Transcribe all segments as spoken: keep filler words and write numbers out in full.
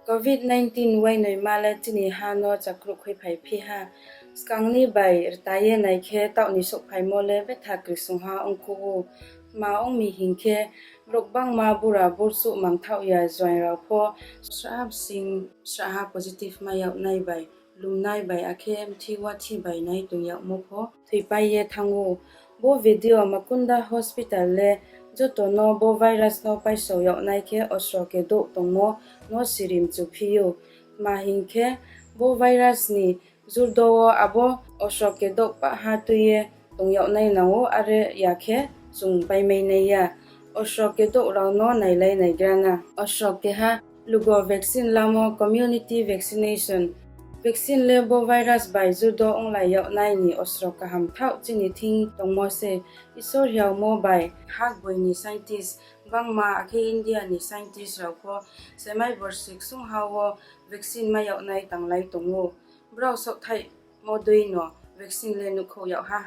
Covid nineteen uainoima le chini ha no chakruh khuiphai phi ha. Skang ni bai rta ye nai khe taoh ni souhphaimo le betha krisungha ongkuh ou. Tma ong mi hing khe, brouh gbangma bura burchuh mangthaoh ya join rao pho srahha bsing srahha positive mai yag nai bai, lumnai bai akhe mthi wathi bai nai tong yagmo pho thoipai ye thanng ou. Bo video Makunda Hospital le joto no bo virus no paisao yag nai khe osro kedouh tongmo no siri mchu phi ou. Tma hing khe, bo virus ni jurdo wo abo osro kedouh pahha tui ye tong yag nai nang ou, are ya khe chung paimai nai ya. Osro kedouh rao no nailai naigra na. Osro keha, lugo vaccine lamo, community vaccination. Vaccine le bo virus bai jurdo onglai yag nai ni osro kaham thaoh chini thing tongmo se. Isor hiaomo bai ha gboi ni scientist gbangma akhe India ni scientist rao pho semai borsi ksungha wo vaccine mai yag nai tanglai tong ou. Brao saohthaihmo dei no vaccine le nuhkhouh yag ha.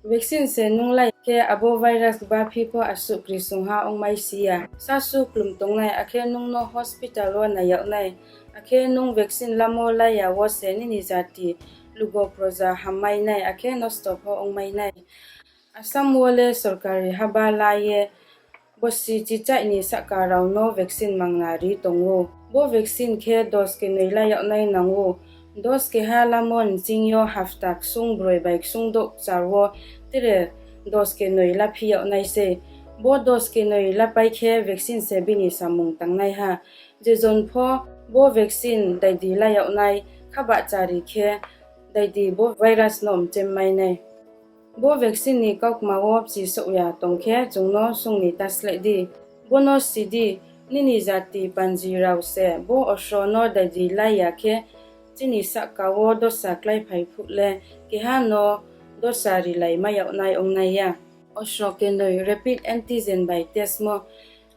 Vaccine se nunglai khe abo virus gbaphi pho asuh krisungha ongmai si ya. Sasu klum tongnai akhe nung no hospital wo nai yag nai, akhe nung vaccine lamo lai ya wo se nini jati, lugo proja hammai nai akhe nosto pho ongmai nai. Assam wo le sorkari haba la ye bosi chichaih ni sahka rao no vaccine mangna ri tong ou. Bo vaccine khe dos kenoi la yag nai nang ou. Dos keha lamo nching yo hapta ksung broi bai ksung douh kchar wo tre dos kenoi laphi yag nai sei. Bo dos kenoi lapai khe vaccine se bini samung tangnaiha. Je jon pho bo vaccine daidi la yag nai, khabahchari khe daidi bo virus no mchemmai nai. Bo vaccine ni kaukma wo bchi souh ya tong khe chung no sung ni ta sleh di. Bo no si di, nini jati panji rao se bo osro no daidi lai ya khe chini sahka wo dosa kláiphai phuh le keha no dosa rilai mai yag nai ong nai ya. Osro kenoi rapid antigen bai test mo.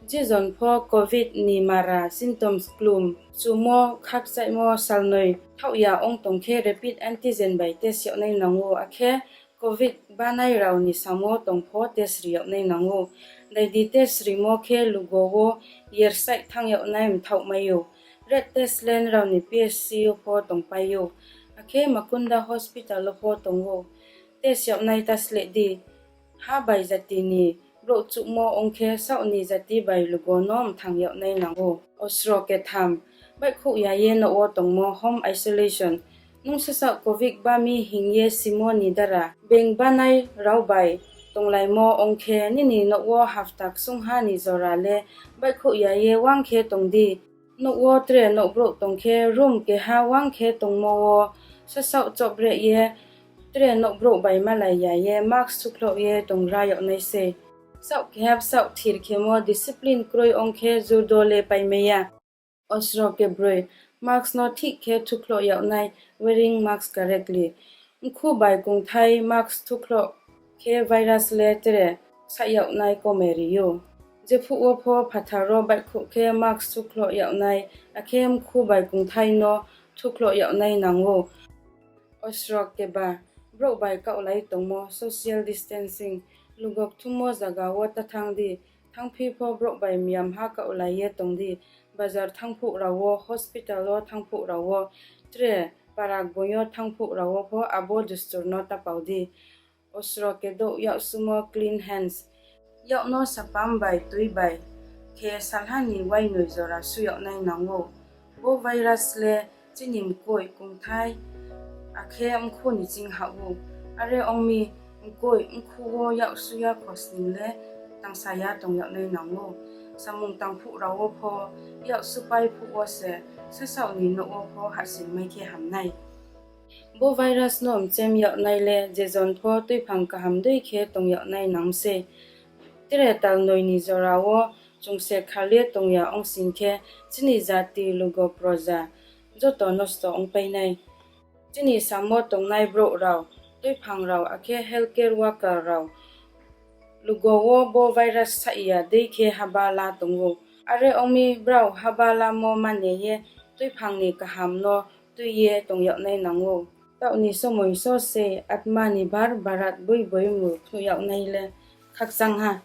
Je jon pho covid ni mara symptoms klum, chumo, khakchaihmo salnoi thaoh ya ong tong khe rapid antigen bai test yag nai nang ou, akhe covid banai rao ni samo tong pho test ri yag nai nang ou. Daidi test rimo khe lugo wo yersaih thanng yag nai mthaoh mai ou. Red test le nrao ni P H C yo pho tongpai ou, akhe Makunda Hospital wo pho tong ou. Test yag nai ta sleh di. Ha bai jati ni brouh chuhmo ong khe saoh ni jati bai lugo no mthang yag nai nang ou. Osro ketham, baihkhouh ya ye nouh wo tongmo, home isolation. Nung sasaoh covid ba mi hing ye simo ni dara being banai rao bai tonglaimo ong khe nini nouh wo hapta ksungha ni jora le baihkhouh ya ye uang khe tong di. Nouh wo tre nouh brouh tong khe room keha uang khe tongmo wo sasaoh chobreh ye tre nouh brouh bai malai ya ye mask thukhloh ye tongra yag nai sei. Saoh keha bsaoh thir khemo discipline kroi ong khe jurdo le paimai ya. Osro kebroi, mask no thik khe thukhloh yag nai, wearing mask correctly. Mkhu bai kongthai mask thukhloh khe virus le tre saih yag nai kome ri ou. Jephuh wo pho phathar wo baihkhouh khe mask thukhloh yag nai, akhe mkhu bai kongthai no thukhloh yag nai nang ou. Osro keba, brouh bai kaohlai tongmo, social distancing. Lugo kthummo zaga wo ta thanng di, thanngphi pho brouh bai miyamha kaohlai ye tong di. Bazar thanngphuh rao wo, hospital wo thanngphuh rao wo, tre para gboing yo thanngphuh rao wo pho abo dustur no ta pao di. Osro kedouh, yak sumo, clean hands. Yak no sapam bai tui bai khe salha ni uainoi jora su yag nai nang ou. Bo virus le chini mkoih, kongthai, akhe mkhu ni ching hah ou. Are ong mi, mkoih, mkhu wo yak su ya khosning le tangsa ya tong yag nai nang ou. Samung tangphuh rao wo pho yak supai phuh wo se sasaoh ni nouh wo pho hahsoingmai khe ham nai. Bo virus no mchem yag nai le je jon pho tuiphang kaham dei khe tong yag nai nang sei. Tre talnoi ni jora wo chung se khal ye tong ya ong sing khe, chini jati, lugo, proja joto nosto ongpai nai. Chini samo tongnai brouh rao, tuiphang rao akhe healthcare worker rao lugo wo bo virus saih ya dei khe haba la tong ou. Are ong mi, brao haba lamo mane ye tuiphang ni kaham no tui ye tong yag nai nang ou. Taoh ni somoi so se Atmanirbhar Bharat boiboimu phnuh yag nai le khakchang ha.